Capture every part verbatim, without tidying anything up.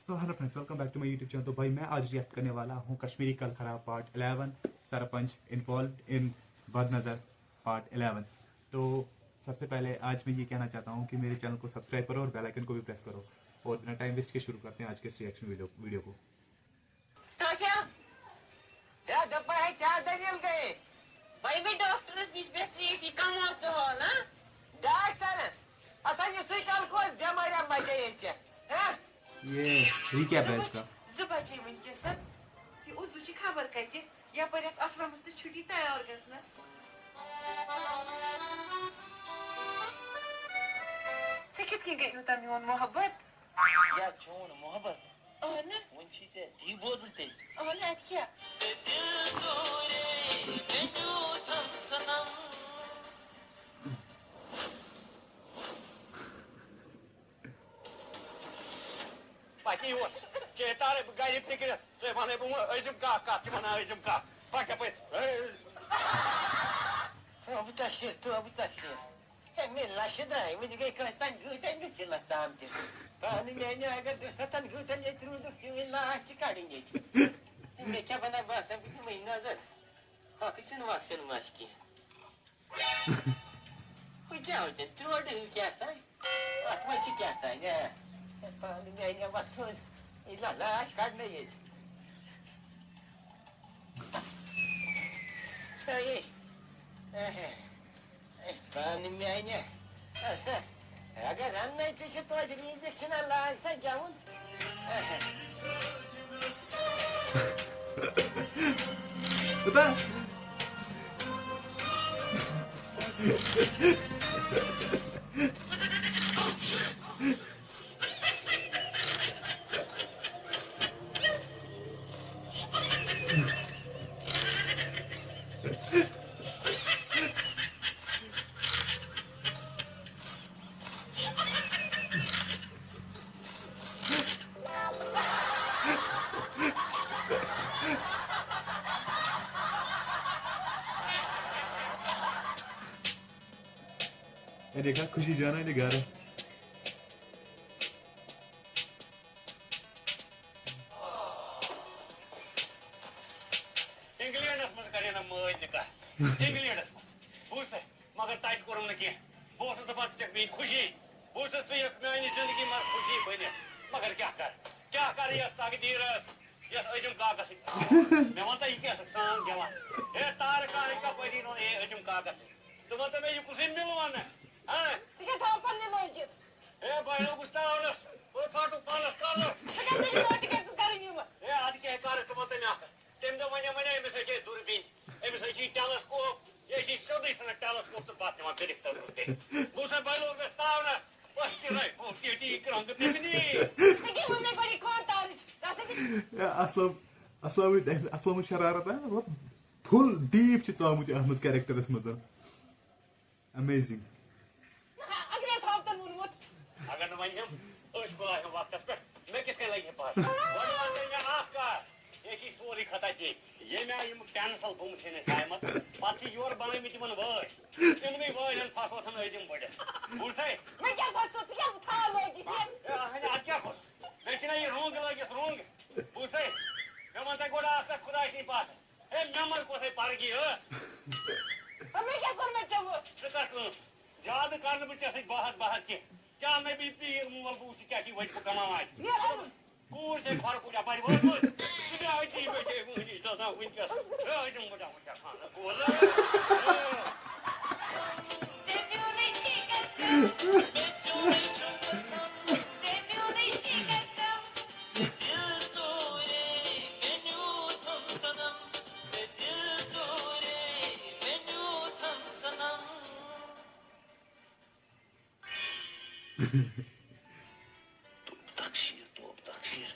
So hello friends, welcome back to my YouTube channel. तो भाई, मैं आज रिएक्ट करने वाला हूँ कश्मीरी कल खराब part eleven, sarpanch involve in बदनजर पार्ट इलेवन। तो सबसे पहले आज मैं ये कहना चाहता हूँ कि मेरे चैनल को सब्सक्राइब करो और बेल आइकन को भी प्रेस करो। और बिना टाइम वेस्ट के शुरू करते हैं आज के इस रिएक्शन वीडियो वीडियो को। तो क्या? क्या दब्बा है, क्या दलील गए? وۄنۍ ڈاکٹرس نِش گژھِ ییٚتی کمال ژٕ ہاو نا؟ ڈاکٹرس؟ اصل یہِ سُے کل کۄس بٮ۪مٲرۍ مچے ژےٚ؟ ہہ؟ یہ ریکیپ ہے اس کا۔ زٕ بجے وٕنکیٚس۔ یہِ عُزو چھِ خبر کتہِ، یپٲرۍ ٲس اسلمس تہِ چھُٹی تیار گژھنس۔ ژےٚ کِتھ کٔنۍ گٔے یوٗتاہ میون محبت؟ یا چون محبت؟ اہنہٕ۔ وۄنۍ چھی ژےٚ تی بوزُن تیٚلہِ۔ اہنہٕ، ادٕ کیٛاہ؟ پتہٕ اوس چیتارے بہٕ گرِ فکرِ، ژےٚ ونے بہٕ وۄنۍ أزیُک کاکھ کتھ چھِ ونان أزیُک کاکھ۔ پتہٕ یپٲرۍ، اے، توبہٕ تشریٖف، توبہٕ تشریٖف۔ ہے، مےٚ لَچھِ درٛاے، وٕنہِ گٔے کٲنٛسہِ تام گٲنٛٹَن دیُت یہِ لَژھ تام تہِ۔ پانہٕ میٛانہِ اگر دُسَتَن گٲنٛٹَن ییٚتہِ روٗدُکھ، تِمَے لاش چھِ کَڑٕنۍ ییٚتہِ۔ مےٚ کیٛاہ بَنان باسان، بہٕ دِمَے نظر۔ ہۄکھٕ چھِنہٕ وۄکھٕ چھِنہٕ مَچہِ کینٛہہ۔ ہُہ کیٛاہ ہُہ تیٚلہِ ترٛوڈٕ ہیوٗ کیٛاہ تام؟ اَتھ منٛز چھِ کیٛاہ تام، آ۔ ہے، پانہٕ میٛانہِ وۄتھُن، یہِ لا-، لاش کَڑنَے ییٚتہِ۔ ہے، ہے۔ پانہٕ میانہِ اگر رننے تہِ چھِ توتہِ ریٖزِکھ چھِنہ لاگ سا گٮ۪وُن۔ پتہ ये देखा, खुशी जाना है घर। انگلینڈس منٛز کرے نہ مٲج نکاح۔ انگلینڈس منٛز۔ بوٗزتھٕ؟ مگر تتہِ کوٚرُم نہٕ کینٛہہ۔ بہٕ اوسُس دپان، ژٕ چھکھ میٲنۍ خوشی۔ بوٗزتھٕ؟ ژٕ ہیٚکھ میانہِ زندگی منٛز خوشی بٔنِتھ۔ مگر کیٛاہ کر؟ کیٛاہ کر یتھ تقدیرس، یتھ عظیم کاکس سۭتۍ؟ مےٚ وَن تہٕ، یہِ کیٛاہ چھکھ سانگ گٮ۪وان؟ ہے تارکا، ہے کپٲری روٚن ہے عظیم کاکس سۭتۍ؟ ژٕ وَن تہٕ مےٚ، یہِ کُسٕے مِلوان؟ ہاں؟ ژٕ کیٛاہ تھاوکھ پننہِ لٲگِتھ؟ ہے بہٕ آیوس تاونس، بہٕ پھاٹُک پانس کلہٕ۔ ژٕ کیٛاہ دٔلیٖل ٲس؟ ژٕ کیٛاہ چھُکھ کران یِم؟ ہے ادٕ کیٛاہ کرٕ، ژٕ وَن تہٕ مےٚ اکھ کتھ۔ تٔمۍ دوٚپ، وۄنۍ، وۄنۍ أمِس ہے چھے دوٗربیٖن، أمِس ہے چھے ٹیلسکوپ، یے چھے سیوٚدُے ژھٕنان ٹیلسکوپ تہٕ پتہٕ نِوان کٔرِتھ تَتھ منٛز کٔرِتھ۔ بہٕ وُچھان بَلوو مےٚ تاونَس، بَس چِرَے، بہٕ اوسُس ییٚتی یہِ کرٛنٛگہٕ تٔمِس نِش۔ ژٕ کیٛاہ ووٚن مےٚ گۄڈٕ یہِ خانٛدارٕچ؟ دَپھ ژٕ کیٛاہ یا اسلم، اسلم، اسلم شرارت ہے، مطلب فل ڈیپ چھِ ژامُت یہِ اتھ منٛز کیریکٹرس منٛز۔ امیزنگ۔ اگرے ٲس ہفتن ووٚنمُت۔ اگر نہٕ وۄنۍ یِم أچھ بُلاے ہم وقتس پٮ۪ٹھ، مےٚ کِتھ کٔنۍ لگہِ ہے پَے؟ گۄڈٕ وَن تہٕ مےٚ اکھ کَتھ، یے چھِ سورُے خطا ژےٚ۔ ییٚمہِ آیہِ یِم ٹینسل بُمہٕ چھِ نہٕ تھایمَژٕ، پَتہٕ چھِ یورٕ بَنٲومٕتۍ یِمَن وٲرۍ۔ تِمنٕے وٲرٮ۪ن پھَسوتھَن أزِم بٔڑِتھ۔ بوٗزتھَے؟ مےٚ کیٛاہ گوٚژھ ژٕ کیٛاہ تھاو لٲگِتھ یہِ؟ ہے، اَہَنہِ، اَدٕ کیٛاہ کوٚر؟ مےٚ چھِنہ یہِ رونٛگ لٲگِتھ رونٛگ۔ بوٗزتھَے؟ مےٚ وَن تہٕ گۄڈٕ اَکھ کَتھ، خۄداے سٕنٛدۍ پاسہٕ۔ ہے، مےٚ منٛز کۄسَے پَرگی ٲس؟ مےٚ کیٛاہ کوٚر مےٚ ژےٚ وۄنۍ؟ ژٕ کَر کٲم۔ زیادٕ کَرٕ نہٕ بہٕ ژےٚ سۭتۍ بحث بحث کینٛہہ۔ چاہے بہٕ یہِ پیٖر مول بہٕ وٕچھِ کیٛاہ چھِ وَتہِ بہٕ کَماوان اَتہِ۔ یہِ رَنُن۔ کوٗر چھے کھۄرٕ کُج اَپارِ وٲژمٕژ۔ ژٕ کیٛاہ أتی بیٚٹھے وٕنی دَزان وٕنکیٚس؟ ہے، أزِم بہٕ دَپہٕ ژےٚ خانہٕ کول۔ توبہٕ تقصیٖر، توبہٕ تقصیٖر۔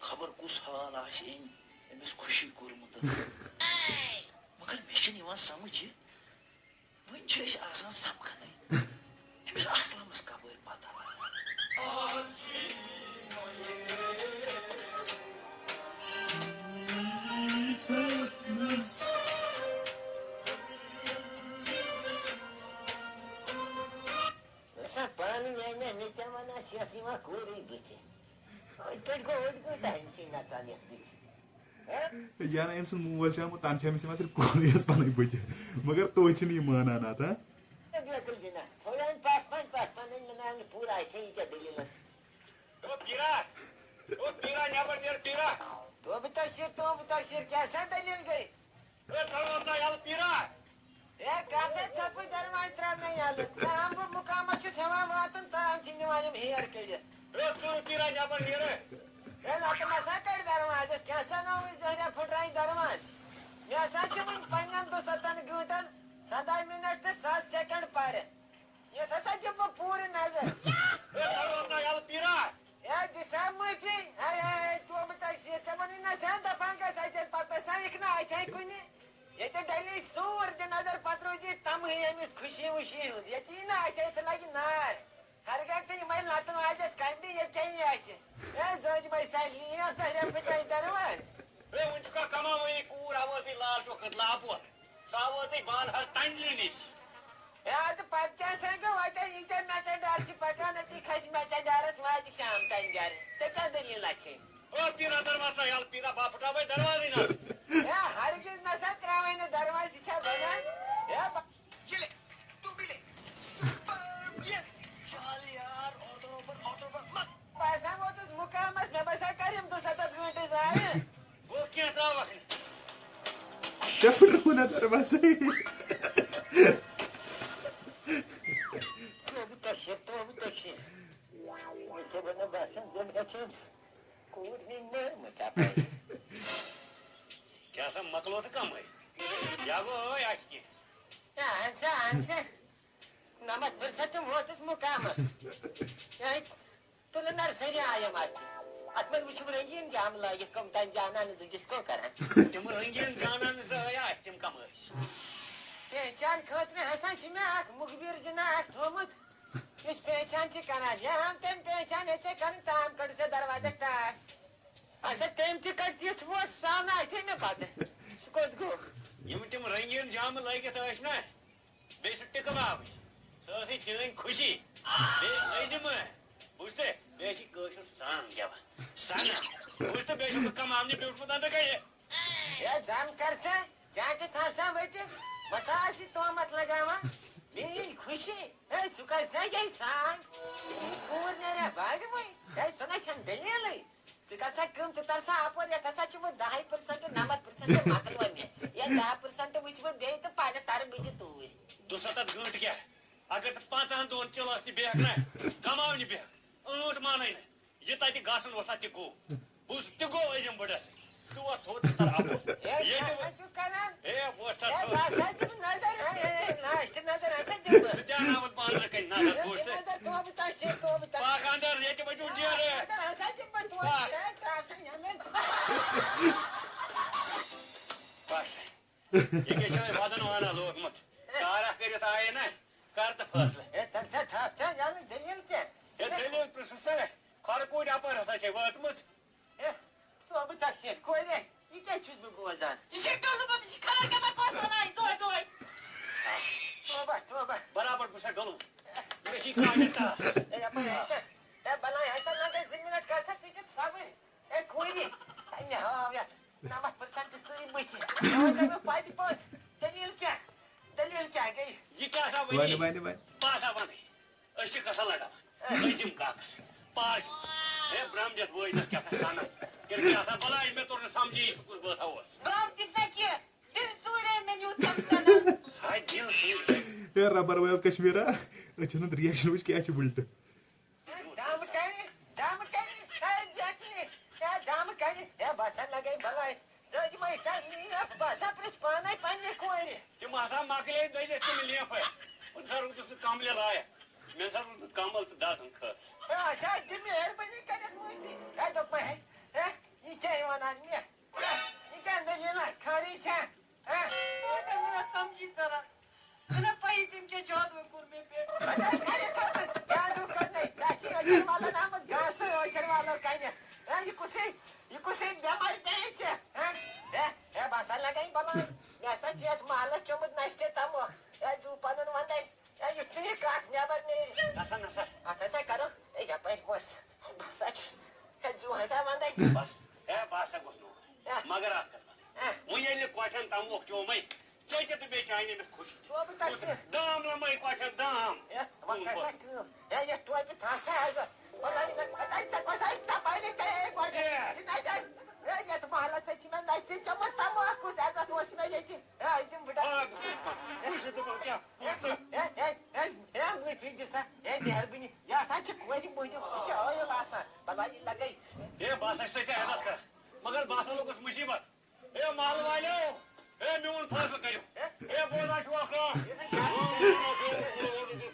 خبر کُس حال آسہِ أمۍ أمِس خوشی کوٚرمُت۔ مگر مےٚ چھِنہٕ یِوان سمجھ یہِ، وٕنہِ چھِ أسۍ آسان سمکھنَے۔ أمِس اسلمس کپٲرۍ پتہ؟ سا پانہٕ میانہِ مےٚ کیٛاہ وَنان، چھِ یَتھ یِوان کوٗرٕے بٕتھِ۔ أتھۍ تیٚلہِ گوٚو أڑۍ گٲنٛٹہٕ ہَن چھِی نَژان یَتھ بٕتھِ۔ ہہ؟ یا نہ أمۍ سُنٛد مول چھُ آمُت، تَنہٕ چھِ أمِس یِوان صرف کولٕے یٲژ پَنٕنۍ بٕتھِ، مگر توتہِ چھِنہٕ یہِ مانان اَتھ، ہہ؟ بیقٕل جِناح، تھوڑا أمۍ پَتھ پَہَن، پَتھ پَہَن أمۍ مےٚ ناو نہٕ پوٗرٕ آسہِ، یہِ کیٛاہ دٔلیٖل ٲس؟ او پیٖرا، او پیٖرا، نٮ۪بر نیر پیٖرا۔ توبہٕ تقصیر، توبہٕ تقصیر، کیٛاہ سا دٔلیٖل گٔے؟ اے، تھاو سا یَلہٕ پیٖرا۔ اے، کر سا ژھۄپہٕ دروازٕ ترٛاونَے یَلہٕ۔ تام بہٕ مُقامَس چھُس ہٮ۪وان واتُن، تام چھِ نِوان یِم ہیر کٔڑِتھ۔ اے، ژٕ پیٖرا نٮ۪بر نیرٕ۔ اے، نَتہٕ مَسا کٔڑۍ دروازَس، کیٛاہ سا نوٚوُے زہریا پھٕٹرایہِ دروازٕ؟ مےٚ ہسا چھِ وٕنہِ پنٛنٮ۪ن دُسَتَن گٲنٛٹَن سَداہ مِنَٹ تہٕ سَتھ سٮ۪کَنٛڈ پَرٕ۔ یَتھ ہسا دِمہٕ بہٕ پوٗرٕ نظر۔ اے، تھاو سا یَلہٕ پیٖرا۔ ہے، دِ سا معٲفی۔ ہے، ہے، ہے، توبہٕ تۄہہِ سۭتۍ۔ ژےٚ ووٚنُے نہ سا دَپان گژھ اَتہِ، ییٚلہِ پَتہٕ نہ سا یِکھ نہٕ اَتھِ کُنہِ۔ ییٚتہِ ڈَلی سوٗر دِ نظر، پَتہٕ روزِ یہِ تَمہٕے أمِس خوشی وُشی ہُنٛد۔ ییٚتہِ یی نہٕ اَتھِ، اَتھِ لَگہِ نار۔ ہرگاہ ژٕ یِمَے لَتہٕ لاجَکھ کَنڈِ، ییٚتہِ کیٛاہ یی اَتھِ؟ ہے، زٲج مَے سا لینٛف، ژٕ ہیٚرِ پھٕٹرٲے دَروازٕ۔ ہے، وۄنۍ چھُکھا کماوٲنی کوٗر، اَوٲژٕے لال چوک کٔدلہٕ اَپور۔ سُہ آوُت تُہۍ بانہٕ ہر تنڈلی نِش۔ ہے، اَدٕ پَتہٕ کیٛاہ سا گوٚو؟ اَتہِ ییٖتیٛاہ مٮ۪ٹَنڈار چھِ پَکان، أتی کھَسہِ مٮ۪ٹَنڈارَس واتہِ شام تام گَرٕ۔ ژےٚ کیٛاہ دٔلیٖلہ چھے؟ او پیٖرا، دروازٕ یَلہٕ پیٖرا، بہٕ پھٕٹراوَے دروازٕے نہ۔ ہے، ہرگِز نہ سا ترٛاوَے نہٕ دروازٕ، یہِ چھا بَنان؟ ہے، بہٕ ییٚلہِ، تو مِلے۔ سُپر، یَس۔ چل یار، عورتوں پر، عورتوں پر مت۔ بہٕ ہسا ووتُس مُقامَس، مےٚ باسان کَر یِم دُسَتَتھ گٲنٛٹہٕ ضایع۔ گوٚو کینٛہہ ترٛاوَکھ نہٕ۔ ژےٚ پھٕٹروو نہ دروازَے۔ توبہٕ تۄہہِ چھِ، توبہٕ تۄہہِ چھِ۔ مےٚ چھِ وَنان باسان زَن گژھِ کوٗر نِنۍ نہٕ مےٚ ژاپَے۔ کیٛاہ سا مۄکلو تہٕ کَمٕے؟ یا گوٚو ٲے اَتہِ کینٛہہ؟ ہے، اَہَن سا، اَہَن سا۔ نَمَتھ پٔرسَنٛٹ ووتُس مُقامَس۔ یِہوٚے تُلہٕ نرسٔری آیَم اَتہِ۔ اَتھ منٛز وٕچھِم رنٛگیٖن جامہٕ لٲگِتھ، کٕم تَمہِ جانانہٕ زٕ ڈِسکو کَران۔ تِم رنٛگیٖن جانانہٕ زٕ ٲیا اَتہِ، تِم کَم ٲسۍ؟ پہچان خٲطرٕ ہسا چھِ مےٚ اَکھ مُخبِر جِناح اَکھ تھوٚومُت، یُس پہچان چھِ کَران۔ یہِ ہٲم تٔمۍ پہچان، ییٚتہِ چھے کَرٕنۍ تام، کٔڑ ژےٚ دروازَس ٹاس۔ اچھا، تٔمۍ تہِ کٔڑ تِژھ ووٹ سامنہٕ اَتھے مےٚ پَتہٕ۔ سُہ کوٚت گوٚو؟ یِم تِم رنٛگیٖن جامہٕ لٲگِتھ ٲسۍ نہ، بیٚیہِ سُہ ٹِکہٕ باوٕچ۔ سۄ ٲسٕے چٲنۍ خوشی۔ بیٚیہِ ٲسۍ یِم، بوٗزتھٕ؟ بیٚیہِ ٲسی کٲشُر سانٛگ گٮ۪وان۔ سَنان۔ بوٗزتھٕ؟ بیٚیہِ چھُکھ کَماونہِ بیوٗٹھمُت اَنٛدٕ کَنہِ۔ ہے، دَم کر سا، چاٹہِ تھاو سا ؤٹِتھ۔ بہٕ سا آسی تُہمت لگاوان۔ میٛٲنۍ خوشی۔ ہے، ژٕ کر سا یہِ سانٛگ؟ یہِ کوٗر نیرِ باغہٕ وۄنۍ۔ ہے، سۄ نہ چھَنہٕ دٔلیٖلٕے۔ ژٕ کر سا کٲم، ژٕ تر سا اَپور، یَتھ ہسا چھِ وۄنۍ دَہَے پٔرسَنٛٹ، نَمَتھ پٔرسَنٛٹ مۄکلومُت۔ یَتھ دَہ پٔرسَنٛٹ وٕچھِ وۄنۍ بیٚیہِ تہٕ پَگاہ تَرٕ بہٕ تہِ توٗرۍ۔ دُسَتَتھ گٲنٛٹہٕ کیٛاہ؟ اگر ژٕ پانٛژَن دۄہَن چِلَس تہِ بیٚہکھ نہ، کَماونہِ بیٚہکھ، ٲنٛٹ مانَے نہٕ۔ یہِ تَتہِ گژھُن اوس، تَتہِ گوٚو۔ بوٗز، تہِ گوٚو أزِم بٕڈَس۔ ژٕ وۄتھ تھوٚد، ژٕ کَر اَپُز۔ ہے، ییٚتہِ کیٛاہ سا چھُکھ کَران؟ ہے، وۄتھ سا ہے، تھوٚد۔ بہٕ ہسا دِمہٕ نظر، ہے، ہے، ہے، ناشتہٕ نظر ہسا دِمہٕ بہٕ۔ ژٕ تہِ اَنناوَتھ پانہٕ ؤنۍ نظر، ہے، بوٗز تہٕ۔ نظر تھوٚو بہٕ تۄہہِ سۭتۍ، تھوٚو بہٕ تۄہہِ پاک سۭتۍ۔ اَندَر، ییٚتہِ وۄنۍ چھُو نیرٕ۔ نظر ہسا دِمہٕ بہٕ تھوٚد، پاک۔ ہے، ترٛاو سا یَنہٕ۔ پاک سا۔ یہِ کیٛاہ چھِ وۄنۍ وَدَن وانان لوگمُت؟ کارا کٔرِتھ آیے نہ، کر تہٕ فٲصلہٕ۔ ہے، تَلہٕ سا تھپھ ژٕ، یَلہٕ دٔلیٖل کیٛاہ؟ ہے، دٔلیٖل پرٛژھُس ژٕ، کھۄرٕ کوٗرۍ اَپٲرۍ ہسا چھے وٲژمٕژ۔ ہے، توبہٕ تۄہہِ سۭتۍ کورے، یہِ کیٛاہ چھُس بہٕ بوزان؟ یہِ چھے ڈُلمُت، یہِ چھِ خبر کَمہِ کۄس وَنان دۄہَے دۄہَے۔ توبہ، توبہ۔ برابر بہٕ چھُسا ڈوٚلمُت۔ مےٚ چھِ یہِ کامہِ تاپھ۔ ہے، یَپٲرۍ ہسا، ہے، بَلاے ہسا لَگے زٕ مِنَٹ، کر سا ژٕ تہِ صبٕر۔ ہے، کوٗری، ہے، مےٚ ہاو یَتھ نَمَتھ پٔرسَنٛٹ ژٕے بٕتھِ۔ مےٚ وَن تہٕ مےٚ پَتہِ پوٚز، دٔلیٖل کیٛاہ؟ دٔلیٖل کیٛاہ گٔے؟ یہِ کیٛاہ سا وَنہِ، وَنہِ؟ وَنہِ، وَنہِ۔ بہٕ ہسا وَنَے۔ أسۍ چھِ گژھان لڑاوان۔ أزِم کاکَس پارٹی۔ ہے، برٛم دِتھ وٲتۍ نَس کیٛاہ سا سَنان۔ تیٚلہِ کیٛاہ سا بَلاے، مےٚ توٚر نہٕ سَمجھے یہِ چھُ کُس بٲتھا اوس۔ برٛم دِتھ نہ کینٛہہ۔ دِل ژوٗرے مےٚ نیوٗ تَمہِ سَنان۔ ہے، دِل ژوٗرے۔ ہے، ربر وٲلۍ کشمیٖرا، أسۍ چھِنہٕ reaction وٕچھ کیٛاہ چھِ وٕلٹہٕ۔ دم کَرِ، دم کَرِ، ہے، بیٹھنہِ، ہے، دم کَرِ، ہے، بہٕ ہسا لَگے بَلاے۔ ژٕ دِمَے سا، ہے، بہٕ ہسا پرٛژھٕ پانَے پنٛنہِ کورِ۔ تِم ہسا مۄکلے دٔزِتھ تِم لیفہٕ۔ وۄنۍ ہسا روٗدُس نہٕ کملہِ لایق۔ مےٚ ہسا روٗد نہٕ کمل تہٕ دَزُن خٲر۔ ہے، اچھا، دِ مہربٲنی کٔرِتھ معٲفی۔ ہے، دوٚپمَے، ہے، ہے، یہِ کیٛاہ یہِ وَنان مےٚ؟ ہے، یہِ کیٛاہ دٔلیٖلہ؟ خٲرٕے چھا؟ ہے؟ مےٚ نہ سَمجھی تَران۔ مےٚ نہ پَیی تٔمۍ کیٛاہ جادوٗ کوٚر مےٚ پٮ۪ٹھ۔ اچھا، کَرِ خٲطرٕ جادوٗ کوٚر مےٚ۔ ژےٚ چھُے أچھَن والَن آمُت گاسہٕ، أچھَن والَن کَنہِ۔ ہے، یہِ کُسٕے، یہِ کُسٕے بٮ۪مٲرۍ پیٚیہِ ژےٚ؟ ہے، ہے، ہے، بہٕ ہسا لَگَے بَلاے۔ مےٚ ہسا چھِ یَتھ محلَس چوٚمُت نَشہِ تہِ تَموکھ۔ ہے، زُو پَنُن وَندَے۔ ہے، یُتھُے یہِ کَتھ نٮ۪بَر نیرِ۔ نسا، نسا۔ اَتھ ہسا کَرو۔ ہے، یَپٲرۍ وَس۔ بہٕ ہسا چھُس۔ ہے، زُو ہسا بس، ہے، بہٕ ہسا گوٚژھ نوکر۔ ہے۔ مگر اکھ کتھ وَنہٕ۔ ہے۔ وۄنۍ ییٚلہِ نہٕ کۄٹھٮ۪ن تموکھ چومے، ژےٚ تہِ تہٕ بیٚیہِ چانہِ أمِس خوشی۔ چوبہٕ تَس تہِ۔ دام لمے کۄٹھٮ۪ن، دام۔ ہے، وۄنۍ کر سا کٲم۔ ہے، یتھ ٹوپہِ تھاو سا عزت۔ وۄنۍ لگہِ نہٕ، وۄنۍ لگہِ ژےٚ کۄس آیہِ ژپاے نہٕ ژےٚ، ہے، گۄڈٕ۔ ہے۔ یہِ نَے دَزِ۔ ہے، یتھ محلس سۭتۍ چھِ مےٚ نستہِ چومُت تموکھ، کُس عزت اوس مےٚ ییٚتہِ؟ ہے، أزِم بہٕ ڈَ-، آ، بہٕ چھُس پَتہٕ۔ وٕچھ نہٕ ژٕ پَتہٕ کیٛاہ؟ ہے، ہے، ہے، ہے، ہے، مُفیٖد دِ سا۔ ہے، مہربٲنی۔ یہِ ہسا چھِ کورِ موٗجوٗب، یہِ چھِ ٲیِل آسان۔ بلاے لگے۔ ہے، بہٕ ہسا چھُسے ژےٚ عزت کران، مگر بہٕ ہسا لوٚگُس مُصیبت۔ ہے، محلہٕ والیو، ہے، میون فٲصلہٕ کٔرِو۔ ہے، بوزان چھُوا کانٛہہ؟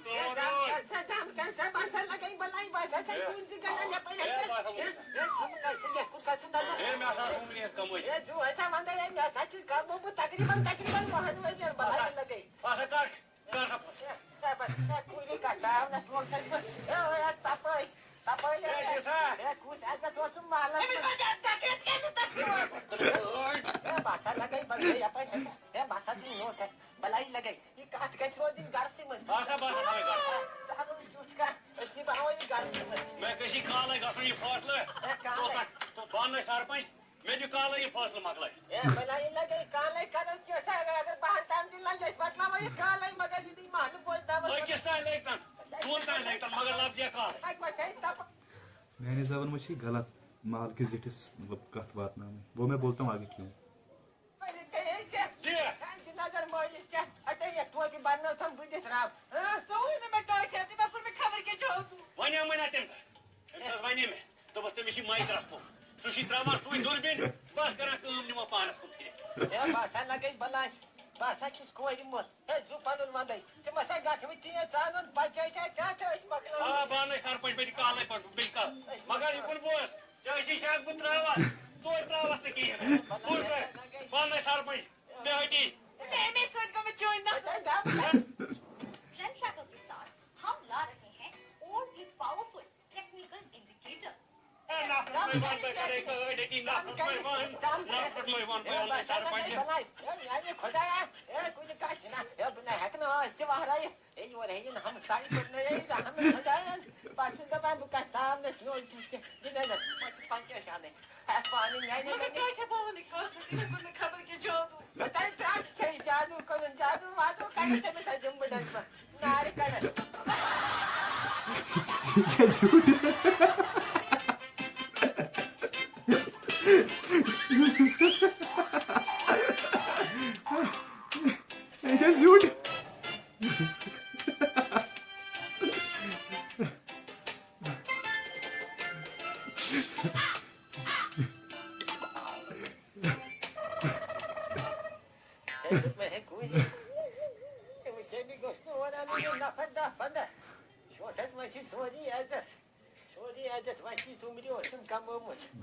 ہے، دم کر سا، دم کر سا، بہٕ ہسا لگے بلاے، بہٕ ہسا چھَس ہے، چون زِ گنڈان یپٲرۍ ہے، ہسا۔ بہٕ ہسا وُچھٕ۔ ہے، ہے، ژٕ مہٕ کر سا، یتھ کُن کر سا نظر۔ ہے، مےٚ ہسا ٲس عُمرِ ہٕنٛز کمٲے۔ ہے، ژٕ ہسا وندے، ہے، مےٚ ہسا چھُ کمومُت تقریباً، تقریباً وُہن ؤرین، بلاے لگے۔ بہٕ ہسا کر۔ کر سا پوٚز۔ ہے، ہے، بس، ہے، کُنہِ کتھ آو نہٕ برونٛٹھ کنہِ پتہٕ۔ ہے، ہے، تپٲرۍ، تپٲرۍ، ہے، ہے، دِسا۔ ہے، کُس عزت اوسُم محلس أمِس منٛز؟ وجہ تکلیف کٔمِس تکلیف؟ ہے، بس ہا لگے، بس ہے، یپٲرۍ ہسا۔ ہے، بس ہا چھُ یوت ہے۔ بلاے لگے۔ یہِ کتھ گژھِ روزٕنۍ گرسٕے منٛز۔ بس ہا، بس ہا، بس ہا۔ ژٕ ہا روز زیُٹھ کانٛہہ، أسۍ نِباوو یہِ گرسٕے منٛز۔ مےٚ گژھِ کالے گژھُن یہِ فٲصلہٕ۔ ہے، کالے۔ توٚتام، تو بہٕ انہٕ سرپنچ۔ مےٚ دِ کالے یہِ فٲصلہٕ مۄکلٲیِتھ۔ ہے، بلاے لگے کالے کرن کیٛاہ چھا، اگر، اگر بہن تام دِنۍ لگہِ، أسۍ مۄکلاوو یہِ کالے، مگر یہِ دی محلہٕ بوے دعوت۔ أکِس تام لگہِ تن، دۄن تام لگہِ تن، مگر لفظ یہِ کالے۔ اَتہِ ما چھےٚ یہِ تپھ؟ میانہِ حسابن منٛز چھِ یہِ غلط، محل کِس زِٹھِس، مطلب، کتھ واتناوٕنۍ۔ وہ میں بولتا ہوں آگے کیوں۔ مٲلِس کَرے ژےٚ۔ دِ۔ کَرِ نظر مٲلِس کیٛاہ؟ ہَٹے یَتھ ٹوپہِ بَننَو تھَم بٕتھِس رَب۔ ہاں؟ ژٕ وَن نہٕ مےٚ ٹٲٹھۍ ہٮ۪تھ، مےٚ کوٚر مےٚ خبر کیٛاہ چھُ اوسمُت۔ وَنیو مےٚ نا تٔمۍ۔ أمِس حظ وَنے مےٚ۔ دوٚپُس تٔمِس چھِ مایکراسکوپ۔ سُہ چھُے ترٛاوان سُے دوٗربیٖن، بَس کَران کٲم، نِوان پانَس کُن پھِرِ۔ ہے، بہٕ ہسا لَگَے بَلاے۔ بہٕ ہسا چھُس کورِ موٚت۔ ہے، زُو پَنُن وَندَے۔ تِم ہسا گژھِ وۄنۍ تیز ژانُن، بَچٲے چھا کیٛاہ تہٕ أسۍ مۄکلاوو۔ آ، بہٕ اَنَے سرپنچ، بہٕ تہِ کالَے پَتہٕ، بہٕ تہِ کال۔ مگر یہِ کُن بوز، ژےٚ ٲسی شک بہٕ ترٛاوَتھ، توتہِ ترٛاوَتھ نہٕ کِہیٖنۍ۔ بوز تہٕ، بہٕ اَنَے سرپنچ، مےٚ ہٹی۔ مےٚ، مےٚ سۭتۍ گوٚمُت چٲنۍ نفرت۔ فرینڈ فیکلٹی ساتھ ہم لا رہے ہیں اور بھی پاورفل ٹیکنیکل انڈیکیٹر۔ اے، نفرت مےٚ وَن بہٕ کَرے کٲڑۍ أتی، نفرت مےٚ وَن، نفرت مےٚ وَن بہٕ اَنَے سرپنچ۔ میٛانہِ خۄدایا، اے، کُنہِ کَتھِ نہ، اے، بہٕ نہ ہٮ۪کہٕ نہٕ ٲسۍ تہِ وَہرٲیِتھ۔ ہے، یور ہے یِن ہمسایہِ کوٚت نہ یہِ زانٛہہ نہٕ خۄدایَن۔ پَتہٕ چھُس دَپان، بہٕ کَتھ تام نہٕ سیوٚد چھُس ژےٚ دِنَے نہ۔ پَتہٕ چھُ پنٛچٲش اَنٕنۍ۔ ہے، پانہٕ میٛانہِ مگر مَمہِ۔ کیٛاہ چھےٚ پانہٕ کَتھ؟ یہِ کوٚر مےٚ خبر کیٛاہ جادوٗ۔ بہٕ تَمہِ ساتہٕ چھَے جادوٗ کَرُن، جادوٗ وادوٗ کَرُن تٔمِس، ہے، دِمہٕ بہٕ نظمہٕ۔ نارٕ کَڑَن۔ یہِ چھےٚ زیُٹھ۔ یہِ چھےٚ زیُٹھ۔ ہے، دوٚپمَے، ہے، کُلۍ۔ ہے، وۄنۍ کَمہِ گوٚژھ نہٕ اورٕ اَنُن یہِ نفر دَہ پنٛداہ؟ شوٹھَس منٛز چھِ سورُے عزت۔ سورُے عزت، وۄنۍ چھِ سُمرِ اوسُم کمومُت۔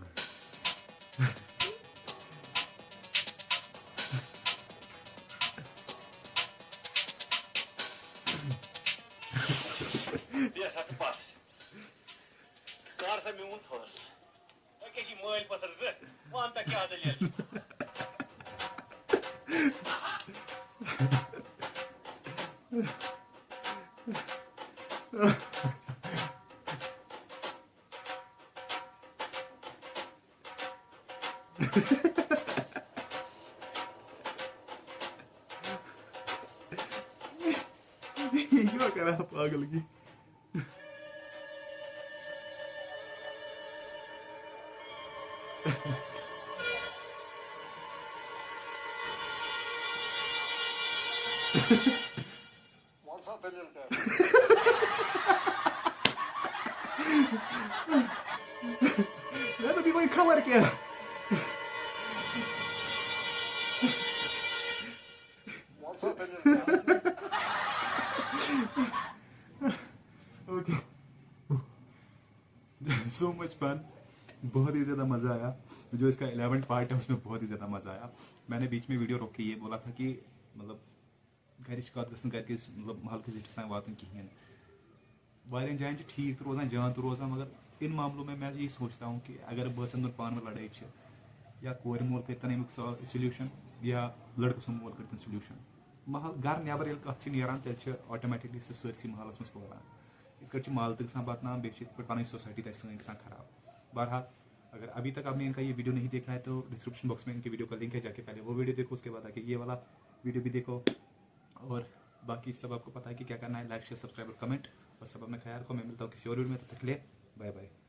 بیٚیہِ ہسا ژٕ پَتھ۔ کر سا میون فٲصلہٕ۔ أکے چھِ مٲلۍ پٔتھر زٕ، وَن تہٕ کیٛاہ دٔلیٖل چھِ؟ یہِ کیٛاہ کران پاگل گی؟ وَن سا دٔلیٖل کیٛاہ؟ مےٚ دوٚپ، یہِ وَنہِ خبر کیٛاہ۔ وَن سا دٔلیٖل کیٛاہ؟ اوکے۔ So much fun، بہت ہی زیادہ مزہ آیا۔ جو اس کا الیونتھ پارٹ ہے، اس میں بہت ہی زیادہ مزہ آیا۔ میں نے بیچ میں ویڈیو روک کے یہ بولا تھا کہ مطلب گرِچ کتھ گٔژھ نہٕ گرِکِس، مطلب، محلہٕ کِس زِٹھِس تام واتٕنۍ کِہیٖنۍ۔ واریاہَن جایَن چھِ ٹھیٖک تہِ روزان، جان تہِ روزان، مگر اِن معاملو میں میں یہی سوچتا ہوں کہ اگر بٲژَن دۄن پانہٕ ؤنۍ لڑٲے چھِ یا کورِ مول کٔرۍ تَن اَمیُک سا-، سلیوشن یا لڑکہٕ سُنٛد مول کٔرۍ تَن سلیوشن، محل، گرٕ نٮ۪بر ییٚلہِ کَتھ چھِ نیران، تیٚلہِ چھِ آٹومیٹکلی سُہ سٲرسٕے محلَس منٛز پھٔہلان۔ یِتھ کٲٹھۍ چھِ محلہٕ تہِ گژھان بدنام، بیٚیہِ چھِ یِتھ پٲٹھۍ پَنٕنۍ سوسایٹی تہِ اَسہِ سٲنۍ گژھان خراب۔ بہرحال، अगर अभी तक आपने इनका ये वीडियो नहीं देखा है तो डिस्क्रिप्शन बॉक्स में इनके वीडियो का लिंक है, जाके पहले वो वीडियो देखो, उसके बाद आके ये वाला वीडियो भी देखो। और बाकी सब आपको पता है कि क्या करना है, लाइक, शेयर, सब्सक्राइब और कमेंट। और सब अपना ख्याल रखो, मैं मिलता हूँ किसी और वीडियो में, तब तक के लिए बाय बाय।